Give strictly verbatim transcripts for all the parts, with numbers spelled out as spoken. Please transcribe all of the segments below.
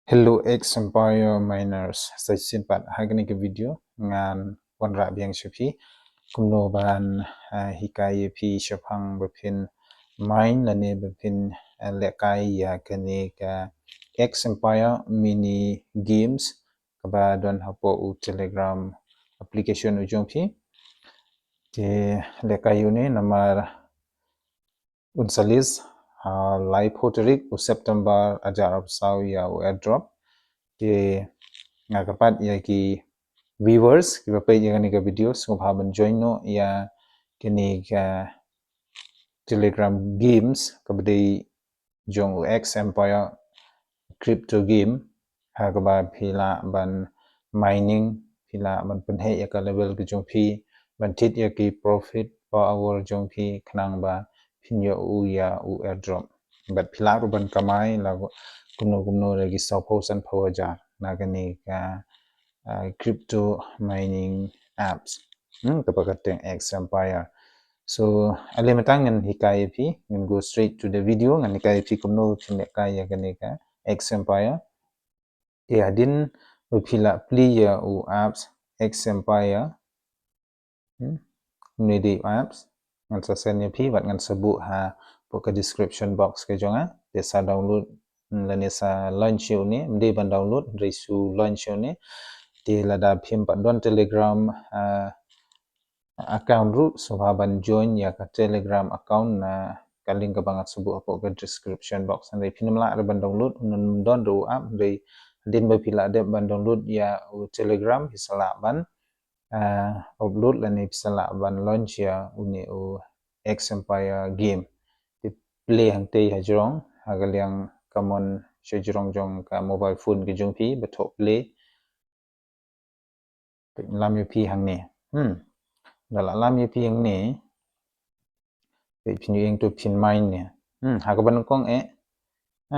Hello X Empire Miners, sa shisien pat ha kane ka video ngan wanrah biang sha phi kumno ban, ah, hikai ïa phi shaphang ba phin mine lane ba phin, ah, lehkai ïa kane ka X Empire mini games kaba don hapoh u Telegram application u jong phi. Te lehkai ïa une namar un sa list ha laiphew tarik u September hajar arphew saw ïa u airdrop. Te nga kyrpad ïa ki viewers kiba peit ïa kane ka video sngewbha ban join noh ïa kane ka Telegram games kaba dei jong u X Empire crypto game, ha kaba phi lah ban mining, phi lah ban pynheh ïa ka level ka jong phi, ban thied ïa ki profit per hour jong phi khnang ba phin ïoh u ïa u airdrop. Bad phi lah ruh ban kamai la kumno kumno da ki sawphew sanphew hajar na kane ka, ah, crypto mining apps. Hmm, kaba kyrteng X Empire. So ale mynta ngan hikai ïa phi, ngan go straight to the video, ngan hikai ïa phi kumno phin lehkai ïa kane ka X Empire. Te hadien ba phi lah plie ïa u apps X Empire. Hmm. Une dei u apps. Ngan sa send ïa phi bad ngan sa buh hapoh ka description box ka jong nga. Te sa download, hmm, lane sa launch ïa une, ym dei ban download, hynrei shu launch ïa une. Te lada phim pat don Telegram, ah, account ruh sngewbha ban join ïa ka Telegram account na ka link kaba nga sa buh hapoh ka description box. Hynrei phin ym lah ruh ban download, un ym don ruh u app, hynrei hadien ba phi lah dep ban download ïa u Telegram phi sa lah ban, ah, upload lane phi sa lah ban launch ïa une u X Empire game. Te play hangtei hajrong, ha ka liang ka mon shajrong jong ka mobile phone ka jong phi, ba thoh play. Peit, lam ïa phi hangne. Hmm. Da lah lam ïa phi hangne. Peit, phin ïoh ïeng to phin mine ne. Hmm. Ha kaba nyngkong eh.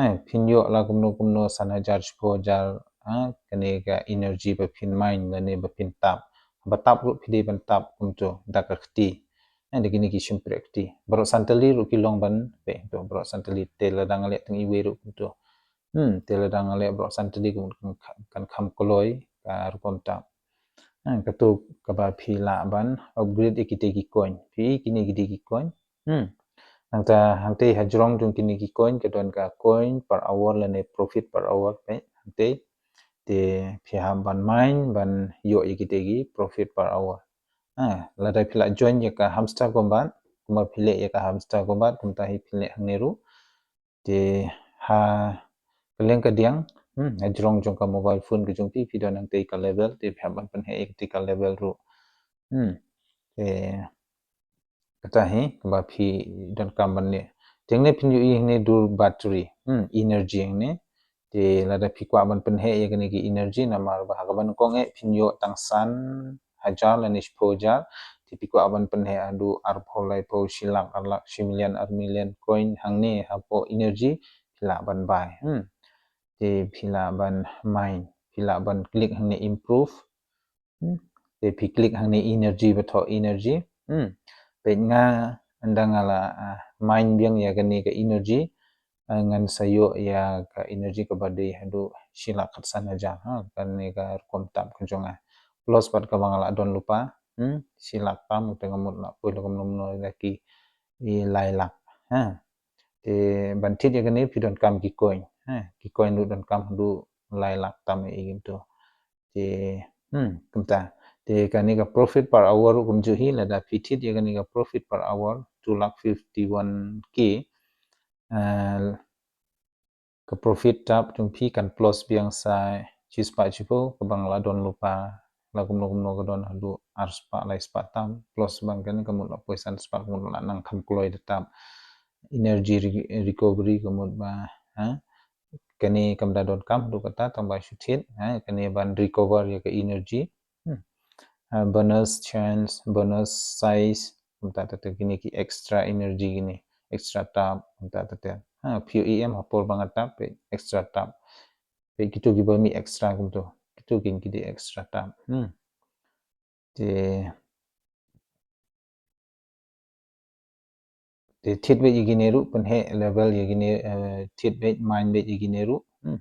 Eh, phin ïoh la kumno kumno san hajar, shiphew hajar, ah, kane ka energy ba phin mine lane ba phin tap. Ba tap ruh phi dei ban tap kumto da ka kti. Eh, da kine ki shympriah kti. Baroh san tylli ruh ki long ban, peit to, baroh san tylli, te lada nga leh tang iwei ruh kumto. Hmm, te lada nga leh baroh san tylli kan, kan kham kloi ka rukom tap. Hmm, kato kaba phi lah ban upgrade ïa kite ki coin. Phi, kine ki dei ki coin. Hmm. Nangta hangtei hajrong jong kine ki coin ka don ka coin per hour lane profit per hour, peit hangtei. Te phi hap ban mine ban ïoh ïa kite ki profit per hour. Ah, lada phi lah join ïa ka Hamster Kombat, kumba phi leh ïa ka Hamster Kombat, kumta hi phi leh hangne ruh. Te ha ka liang ka diang, hmm, hajrong jong ka mobile phone ka jong phi, phi don hangtei ka level, te phi hap ban pynheh ïa kata ka level ruh. Hmm. Te kata hi kaba phi donkam ban leh. Te hangne phin ïohi hangne dur battery, hmm, energy hangne. Te lada phi kwah ban pynheh ïa kane ki energy namar ba ha kaba nyngkong eh phin ïoh tang san hajar lane shiphew hajar. Te phi kwah ban pynheh haduh arphew, laiphew, shi lak, ar lak, shi million, ar million coin hangne hapoh energy phi lah ban buy. Hmm. Te phi lah ban mine, phi lah ban click hangne improve. Hmm. Te phi click hangne energy, ba thoh energy. Hmm. Peit nga ynda nga la, ah, mine biang ïa kane ka energy, ah, ngan sa ïoh ïa ka energy kaba dei haduh shi lak khatsan hajar, ha, kane ka rukom tap ka jong nga. Plus bad kaba nga la don lypa, hmm, shi lak tam, te nga mut la poi la kumno kumno da ki, i lai lak, ha. Te ban thied ïa kane phi donkam ki coin, ha, ki coin ruh donkam haduh lai lak tam ïa i kumto. Te, hmm, kumta. Te kane ka profit per hour ruh kumjuh hi, lada phi thied ïa kane ka profit per hour, two lakh fifty-one K, ah, ka profit tap jong phi kan plus biang sa shispah shiphew, kaba nga la don lypa, la kumno kumno ka don haduh arspah, laispah tam, plus bang kane ka mut la poi sanspah, ka mut la nang kham kloi da tap. Energy re-, recovery ka mut ba, ha? Kane kam da donkam haduh katta, tang ba shu thied, ha? Kane ban recover ïa ka energy. Hmm. Ah, bonus chance, bonus size, kumta, ta, ta, kine ki extra energy kine, extra tap, kumta, ta, ta. Ha, phi ïoh em ha por ba nga tap, peit, extra tap. Peit kito kiba mih extra kumto. Kito kin ki dei extra tap. Hmm. Te, te thied beit ïa kine ruh, pynheh level ïa kine, eh, thied beit, mine beit ïa kine ruh. Hmm.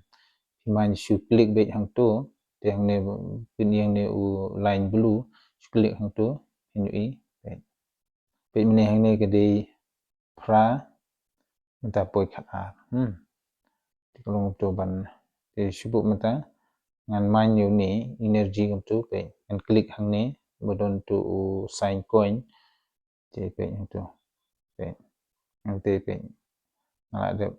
Phi mynta shu click beit hangto, te hangne phin ïohi hangne u line blue, shu click hangto, phin ïohi. Beit mynne hangne ka dei phra, mynta poi khatar. Hmm. Te ka long to ban, te shu buh mynta ngan mine ïa une energy kumto, beit ngan click hangne ba don to u sign coin. Te beit hangto. Beit. Hangte beit. Nga la dep,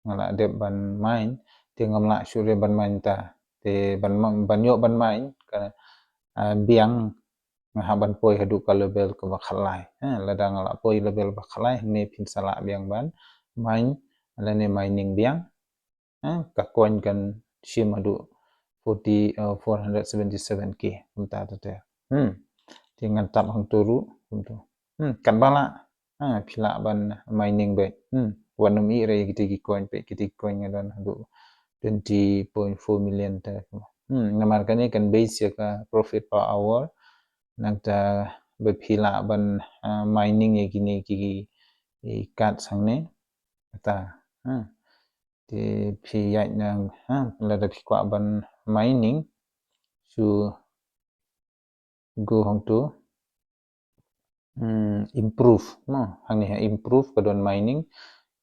nga la dep ban mine, te ngam lah shuh re ban mine ta. Te ban ma-, ban ïoh ban mine ka, ah, biang nga hap ban poi haduh ka level kaba khatlai. Ha, lada nga la poi level ba khatlai, hangne phin sa lah biang ban mine, lane mining biang. Ha, ka coin kan shim haduh forty, uh, four hundred seventy-seven K kumta te. Hmm. Te ngan tap hangto ruh kumto. Hmm, katba lah. Ha, phi lah ban mining beit. Hmm. Wat nym ïeh re ïa kita ki coin, beit kita ki coin nga don haduh twenty point four million te. Hmm, namar kane kan base ïa ka profit per hour. Nangta ba phi lah ban, ah, mining ïa kine ki, ki card hangne. Kata. Hmm. Te phi ïaid nang, ha, lada phi kwah ban mining, shu go hangto, hmm, improve, no, hangne ha improve ka don mining,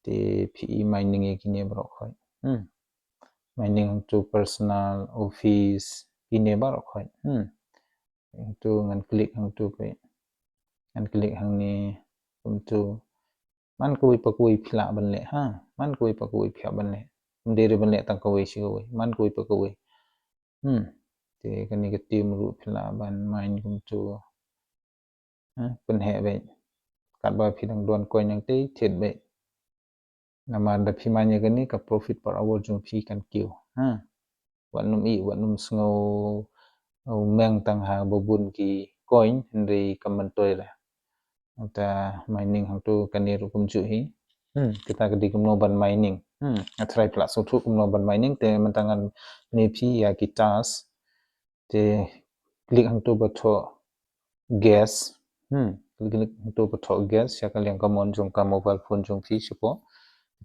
te phi mining ïa kine baroh khoit. Hmm. Mining hangto personal, office, kine baroh khoit. Hmm. Hangto ngan click hangto beit. Ngan click hangne kumto. Man kawei pa kawei phi lah ban leh, ha. Man kawei pa kawei phi lah ban leh. Ym dei re ban leh tang kawei shi kawei. Man kawei pa kawei. Hmm. Te kane ka team ruh phi lah ban mine kumto. Ha, pynheh beit. Katba phi dang don coin nangtei, thied beit. Namar da phi mine ïa kane ka profit per hour jong phi kan kiew. Ha. Wat nym ïeh, wat nym sngew, uh, meng tang ha ba bun ki coin, hynrei kam myntoi re. Nangta mining hangto kane ruh kumjuh hi. Hmm, kita ka dei kumno ban mining. Hmm, nga tharai phi la sngewthuh kumno ban mining, te mynta ngan pyni phi ïa ki task. Te click hangto ba thoh gas. Hmm, click hangto ba thoh gas, sha ka liang ka mon jong ka mobile phone jong phi shapoh.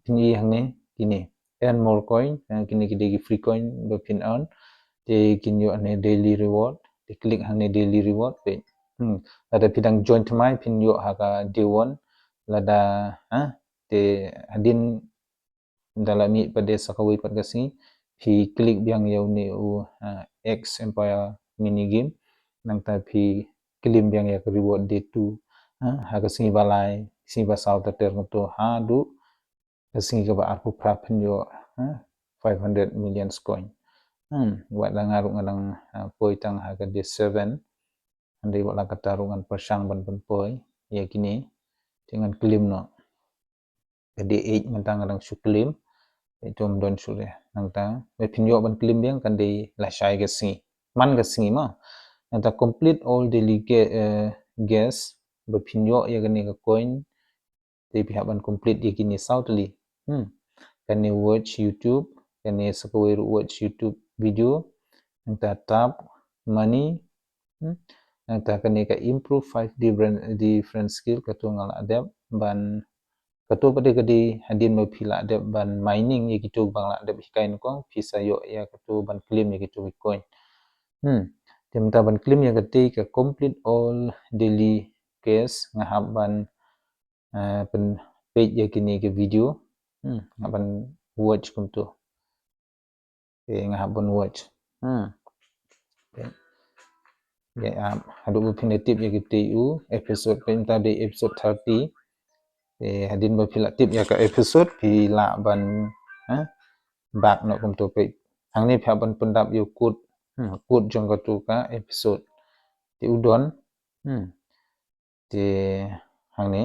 Phin ïohi hangne, kine. Earn more coin, eh, kine ki dei ki free coin ba phin earn. Te kin ïoh hangne daily reward. Te click hangne daily reward, beit. Hmm. Lada phi dang join thymmai phin ïoh ha ka day one. Lada, ha, te hadien da la mih pat de sa kawei pat ka sngi, phi click biang ïa une u, ah, X Empire mini game. Nangta phi claim biang ïa ka reward day two. Ah, ha ka sngi ba lai, sngi ba saw ter ter kumto haduh ka sngi kaba arphew phra phin ïoh, ah, five hundred million coin. Hmm, wat la nga ruh nga dang, ah, poi tang ha ka day seven. Hynrei wat la katta ruh ngan pyrshang ban pynpoi ïa kine. Te ngan claim noh. Ka day eight mynta nga dang shu claim. Te ym don shuh re. Nangta ba phin ïoh ban claim biang kan dei lashai ka sngi. Man ka sngi mo. Nangta complete all daily ga-, eh, gas. Ba phin ïoh ïa kane ka coin. Te phi hap ban complete ïa kine saw tylli. Hmm. Kane watch YouTube, kane sa kawei ruh watch YouTube video. Nangta tap money. Hmm. Nangta kane ka improve five different, different skill, kato nga la dep ban, kato pat de ka dei hadien ba phi la dep ban mining ïa kito ba nga la dep hikai nyngkong, phi sa ïoh ïa kato ban claim ïa kito ki coin. Hmm. Te mynta ban claim ïa kata ka complete all daily quest nga hap ban, eh, pyn-, peit ïa kine ki video. Hmm. Nga hap ban watch kumto. Te nga hap ban watch. Hmm. Te, ïa, ah, haduh ba phin da tip ïa kita u episode, peit mynta dei episode thirty. Te hadien ba phi la tip ïa ka episode, phi lah ban, eh, back noh kumto, peit. Hangne phi hap ban pyndap ïa u code. Hmm, code jong kato ka episode. Te u don. Hmm. Te hangne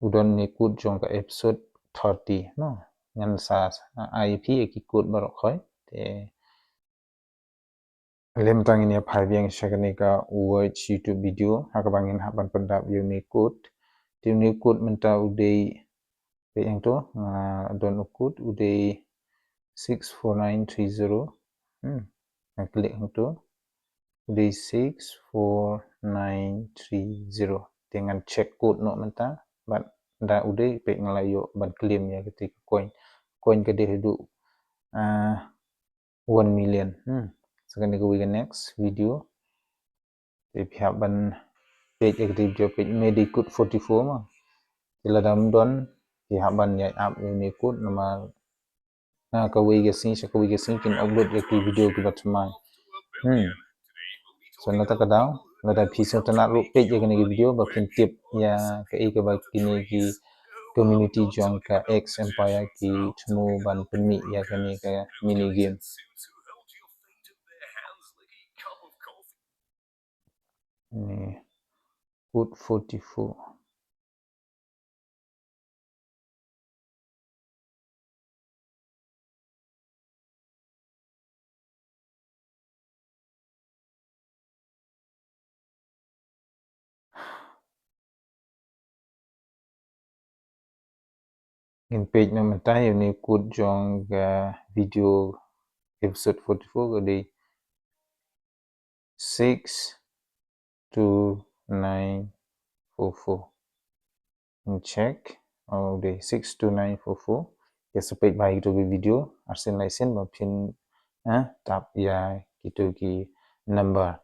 u don une u code jong ka episode thirty, no. Ngan sa ai phi ïa ki code baroh khoit. Te lem tang ngin ïa phai biang sha kane ka watch YouTube video, ha kaba ngin hap ban pyndap ïa une u code. Te une u code mynta u dei, peit hangto, nga don u code u dei six four nine three zero. Hmm. Ngan click hangto. U dei six four nine three zero. Te ngan check code noh mynta. Bad da u dei, peit nga la ïoh ban claim ïa kata ka coin. Coin ka dei haduh uh, one million. Hmm. So kane kawei ka next video. Te phi hap ban peit ïa ka video peit Medicoot forty-four ma. Te lada ym don phi hap ban ïa ap ïa une u code namar na kawei ka sngi sha kawei ka sngi kin upload ïa ki video kiba thymmai. Hmm. So na kata ka daw lada phi sngewtynnat ruh peit ïa kane ka video ba phin tip ïa kaei kaba kine ki community jong ka X Empire ki thmu ban pynmih ïa kane ka mini game. Ni Code forty-four. Ngin peit na mynta ïa une u code jong ka video episode forty-four ka dei six two nine four four. Ngin check. Oh, dei six two nine four four. Ïa sa peit bha ïa kito ki video arsien laisien ba phin, eh, tap ïa kito ki number.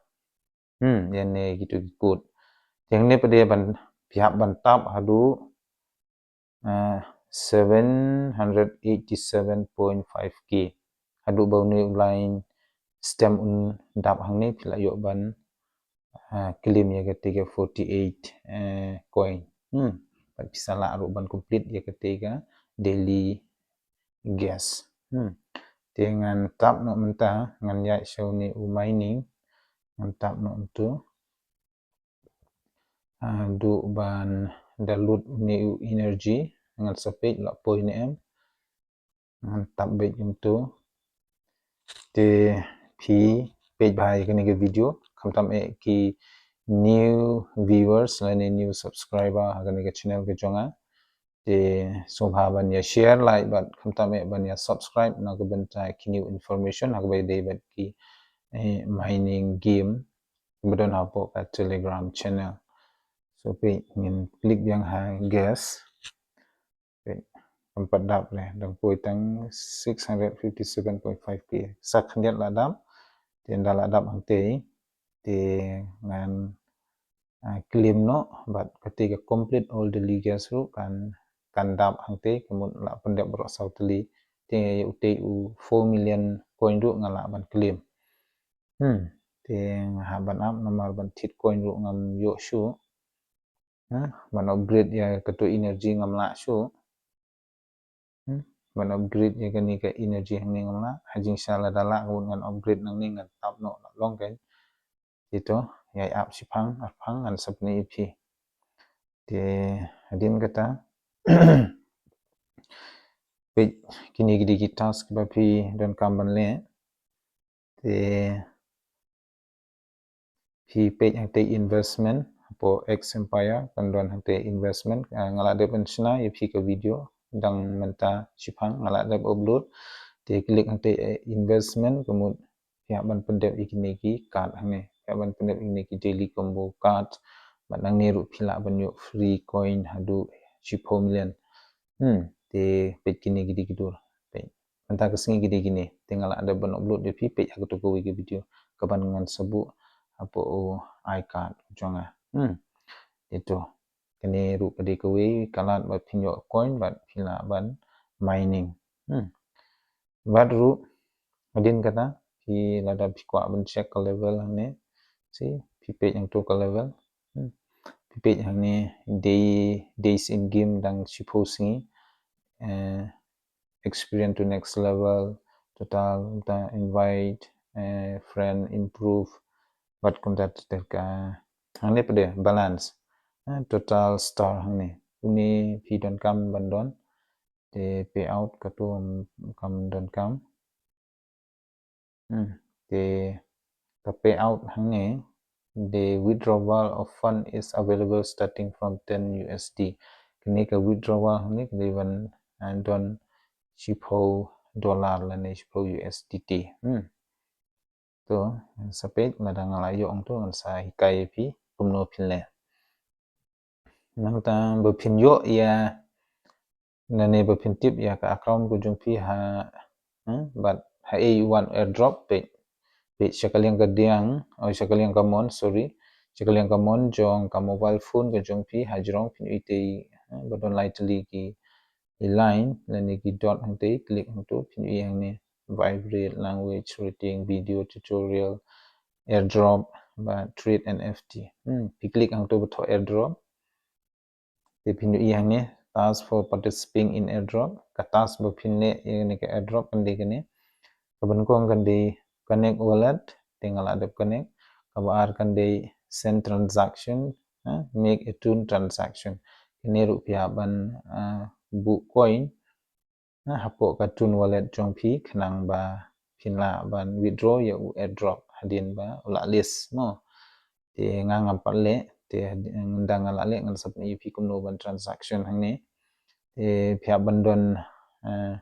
Hmm, ïa ne kito ki code. Te hangne pat de ban phi hap ban tap haduh, eh, seven hundred eighty-seven point five K. Haduh ba une u line stem un dap hangne phi lah ïoh ban, eh, claim ïa kata ka forty-eight, eh, coin. Hmm. Bad phi sa lah ruh ban complete ïa kata ka daily gas. Hmm. Te ngan tap noh mynta, ngan ïaid sha une u mining, ngan tap noh mynta. Ah, duh ban da lut une u energy, ngan sa peit lah poi ne em. Ngan tap beit kumtu. Te phi peit bha ïa kane ka video, khamtam eh ki new viewers lane new subscriber ha kane ka channel ka jong nga. Te sngewbha ban ïa share, like bad khamtam eh ban ïa subscribe na ka bynta ki new information ha kaba ïadei bad ki, eh, mining game ba don hapoh ka Telegram channel. So peit ngin click biang ha gas. Peit kam pat dap leh, dang poi tang six hundred fifty-seven point five K. Sa khyndiat la dap. Te ynda la dap hangtei te ngan, ah, claim noh bad kata ka complete all daily gas ruh kan, kan dap hangtei, ka mut la pyndep baroh saw tylli. Te utei u four million coin ruh nga lah ban claim. Hmm, te nga hap ban ap namar ban thied coin ruh ngam ïoh shuh. Ha, ban upgrade ïa kato energy ngam lah shuh. Hmm, ban upgrade ïa kane ka energy hangne ngam lah. Ha jingshisha lada lah ka mut ngan upgrade nangne, ngan tap noh la long kein. Te to ïa ap shiphang arphang ngan sa pyni ïa phi. Te hadien kata peit kine ki dei ki task ba phi donkam ban leh. Te phi peit hangtei investment hapoh X Empire, kan don hangtei investment. Ah, nga lah dep ban shna ïa phi ka video dang mynta shiphang, nga lah dep upload. Te click hangtei, eh, investment, ka mut phi hap ban pyndep ïa kine ki card hangne, phi hap ban pyndep ïa kine ki daily combo card. Bad nangne ruh phi lah ban ïoh free coin haduh shiphew million. Hmm, te peit kine ki dei ki dur. Peit. Mynta ka sngi ki dei kine. Te nga lah dep ban upload ïa phi, peit ha kato kawei ka video kaban ngan sa buh hapoh u iCard jong nga. Hmm. Ito. Kane ruh ka dei kawei ka lad ba phin ïoh coin bad phi lah ban mining. Hmm. Bad ruh hadien kata phi lada phi kwah ban check ka level hangne. Si, phi peit hangto ka level. Hmm. Phi peit hangne day, days in game dang shiphew sngi. Eh, experience to next level, total, kumta invite, eh, friend, improve, bad kumta ter ka hangne pat de balance. Eh, total star hangne. Une phi donkam ban don. Te payout kato kam donkam. Hmm. Te ka payout hangne, the withdrawal of fund is available starting from ten U S D. Kane ka withdrawal hangne ka dei ban, ah, don shiphew dollar lane shiphew U S D T. Hmm. To, sa peit lada nga la ïoh hangto ngan sa hikai ïa phi kumno phin leh. Nangta ba phin ïoh ïa, lane ba phin tip ïa ka account ka jong phi ha Hmm? Bad ha ei u wan airdrop, peit, peit sha ka liang ka diang, oh, sha ka liang ka mon, sorry, sha ka liang ka mon jong ka mobile phone ka jong phi, hajrong phin ïohi te, hmm, ba don lai tylli ki, ki line lane ki dot hangte, click hangto, phin ïohi hangne, vibrate, language, rating, video, tutorial, airdrop, bad trade N F T. Hmm, phi click hangto ba thoh airdrop. Te phin ïohi hangne, task for participating in airdrop. Ka task ba phin leh ïa kane ka airdrop kan dei kane. Kaba nyngkong kan dei connect wallet, te nga la dep connect. Kaba ar kan dei send transaction, ha, make a Tun transaction. Kane ruh phi hap ban, ah, buh coin, ha, hapoh ka Tun wallet jong phi khnang ba phin lah ban withdraw ïa u airdrop hadien ba u la list mo. Te nga ngam pat leh, te hadien, ynda nga la leh ngan sa pyni ïa phi kumno ban transaction hangne. Te phi hap ban don, eh,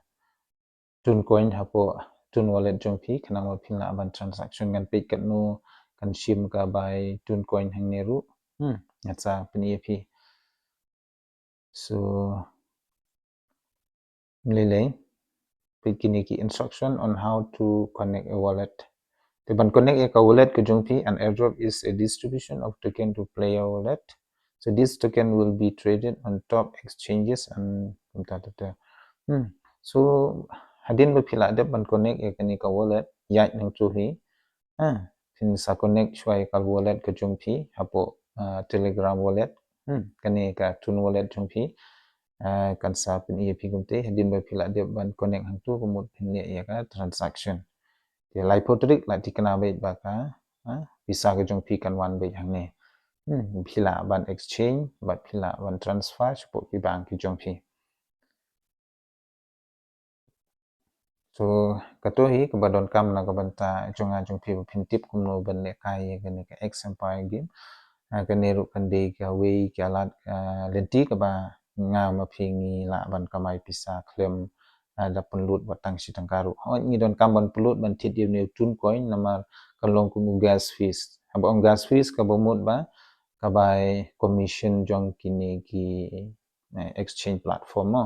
Tun coin hapoh Tun wallet jong phi khnang ba phin lah ban transaction. Ngan peit katno kan shim ka bai Tun coin hangne ruh. Hmm, ngan sa pyni ïa phi. So, lei lei, peit kine ki instruction on how to connect a wallet. Te ban connect ïa ka wallet ka jong phi, an airdrop is a distribution of token to player wallet. So this token will be traded on top exchanges and ta ta ta. Hmm. So hadien ba phi la dep ban connect ïa kane ka wallet, ïaid nangtu hi. Ha, phin sa connect shuwa ïa ka wallet ka jong phi hapoh, ah, Telegram wallet. Hmm, kane ka Tun wallet jong phi. Ah, kan sa pyni ïa phi kumte, hadien ba phi la dep ban connect hangtu ka mut phin leh ïa ka transaction. Te laiphew tarik la thikna beit ba ka, ah, pisa ka jong phi kan wan beit hangne. Hmm, phi lah ban exchange, bad phi lah ban transfer shapoh ki bank ki jong phi. So, kato hi kaba donkam na ka bynta jong nga jong phi ba phin tip kumno ban lehkai ïa kane ka X Empire game. Ah, kane ruh kan dei kawei ka lad, ah, lynti kaba nga ma phi ngi lah ban kamai pisa khlem, ah, da pynlut wat tang shi tyngka ruh. Hooid ngi donkam ban pynlut ban thied ïa une u Tun coin namar kan long kum u gas fees. Haba ong gas fees kaba mut ba ka bai commission jong kine ki, eh, exchange platform mo.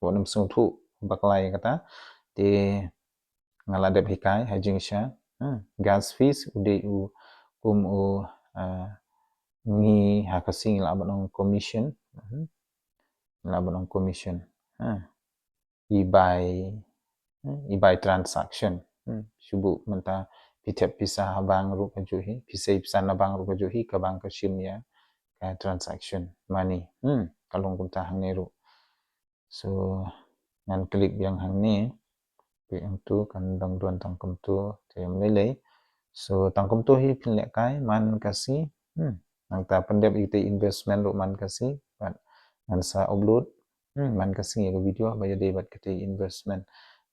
Wat nym sngewthuh bakla ïa kata. Te nga la dep hikai ha jingshisha. Hmm, gas fees u dei u kum u, ah, ngi ha Khasi ngi lah ban ong commission. Hmm. Lah ban ong commission. Ha. I bai, hmm, i bai transaction. Hmm. Shu buh mynta phi thep pisa ha bank ruh kajuh hi, phi sei pisa na bank ruh kajuh hi, ka bank ka shim ïa ka transaction money. Hmm. Ka long kumta hangne ruh. So ngan click biang hangne. Peit hangtu kan dang don tang kumtu, te ym lei lei. So tang kumtu hi phin lehkai man ka sngi. Hmm. Nangta pyndep ïa kita investment ruh man ka sngi. Bad ngan sa upload, hmm, man ka sngi ïa ka video ba ïadei bad kita investment.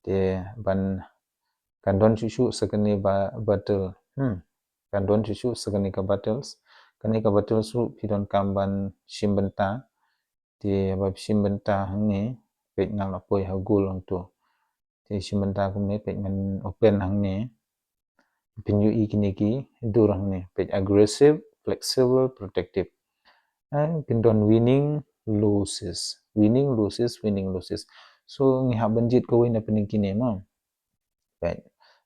Te ban kan don shuh shuh sa kane ba battle. Hmm. Kan don shuh shuh sa kane ka battles. Kane ka battles ruh phi donkam ban shim bynta. Te ba phi shim bynta hangne, peit nga la poi ha goal hangtu. Te shim bynta kumne, peit ngan open hangne. Phin ïohi kine ki dur hangne, peit aggressive, flexible, protective. Eh, phin don winning, loses. Winning, loses, winning, loses. So ngi hap ban jied kawei na pdeng kine mo. Peit.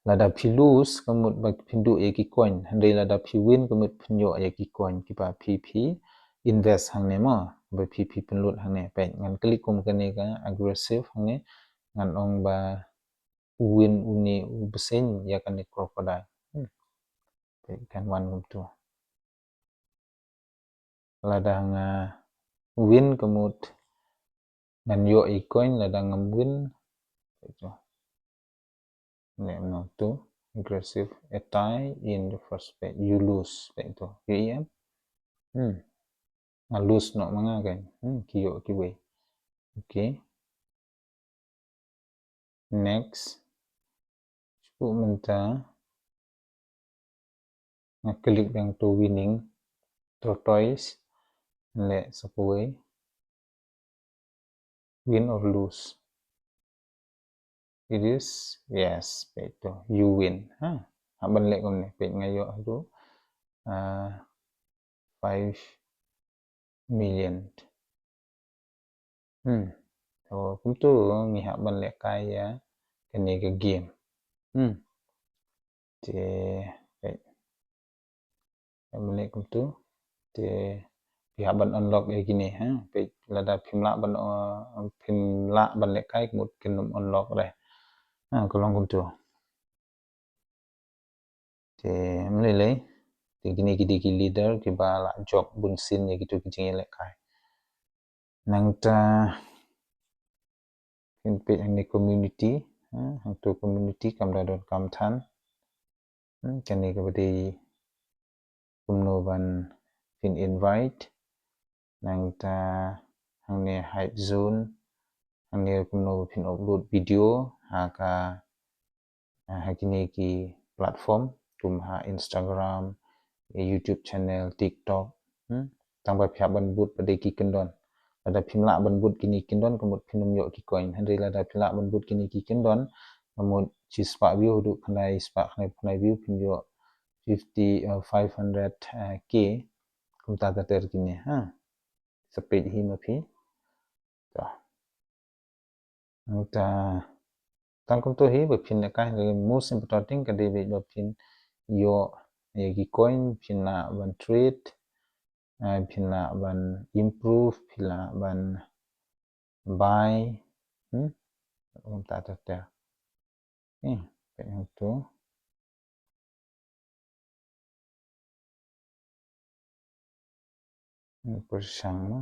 Lada phi lose ka mut ba phin duh ïa ki coin. Hynrei lada phi win ka mut phin ïoh ïa ki coin kiba phi phi invest hangne mo. Ba phi phi pynlut hangne. Peit ngan click kum kane ka aggressive hangne. Ngan ong ba u win une u bseiñ ïa kane crocodile. Hmm. Peit kan wan kumtu. Lada nga win ka mut ngan ïoh i coin, lada ngam win. Peit tu. Ne, no, tu aggressive, a tie in the first page. You lose, peit tu. Ïohi em? Hmm. Nga lose noh ma nga kan. Hmm, ki ïoh kiwei. Okay. Next. Shu mynta nga click biang tu winning, tortoise, leh sa kawei, win or lose. It is, yes, peit tu, you win. Ha, hap ban leh kumne, peit nga ïoh tu, ah, five million. Hmm. So kumtu ngi hap ban lehkai ïa kane ka game. Hmm. Te, peit. Em leh kumtu. Te, phi hap ban unlock ïa kine, ha. Peit, lada phim lah ban, uh, phim lah ban lehkai, ka mut kin ym unlock re. Ha, ka long kumtu. Te, em lei lei. Te kine ki dei ki leader kiba la jop bunsien ïa kitu ki jingïalehkai. Nangta phin peit hangne community, ha, hangtu community kam da don kam than. Hmm, kane kaba dei kumno ban phin invite. Nangta hangne hype zone. Hangne kumno ba phin upload video ha ka, ha kine ki platform kum ha Instagram, YouTube channel, TikTok. Hmm? Tang ba phi hap ban bud pat de ki kyndon. Lada phim lah ban bud kine ki kyndon, ka mut phin ym ïoh ki coin. Hynrei lada phi lah ban bud kine ki kyndon, ka mut shispah view haduh khyndai spah khyndai phew khyndai view phin ïoh fifty, uh, five hundred, uh, K. Kumta ter ter kine, ha. Sa peit hi ma phi. To. Nangta tang kumtu hi ba phin lehkai, the most important thing ka dei ba phin ïoh ïa ki coin, phin lah ban trade, eh, phin lah ban improve, phin lah ban buy. Hmm? Kumta ter ter. Eh, peit hangtu. Pyrshang mo.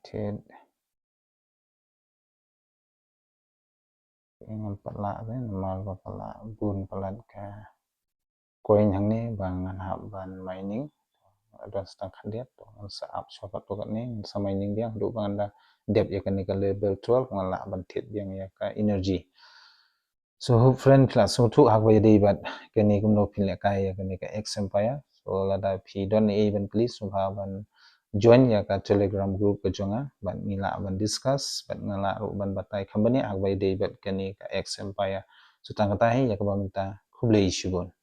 Thied. Ngam pat lah re, namar ba ka la bun palat ka coin hangne ba ngan hap ban mining. Don sa tang khyndiat, to ngan sa ap shuwa katto katne, ngan sa mining biang haduh ba ngan da dep ïa kane ka level twelve, ngan lah ban thied biang ïa ka energy. So hope friend phi la sngewthuh ha kaba ïadei bad kane kumno phin lehkai ïa kane ka X Empire. So lada phi don ei ban kylli, sngewbha ban join ïa ka Telegram group ka jong nga, bad ngi lah ban discuss, bad nga lah ruh ban batai kham bniah ha kaba ïadei bad kane ka X Empire. So tang kata hi, ïa kaba mynta, khublei shibun.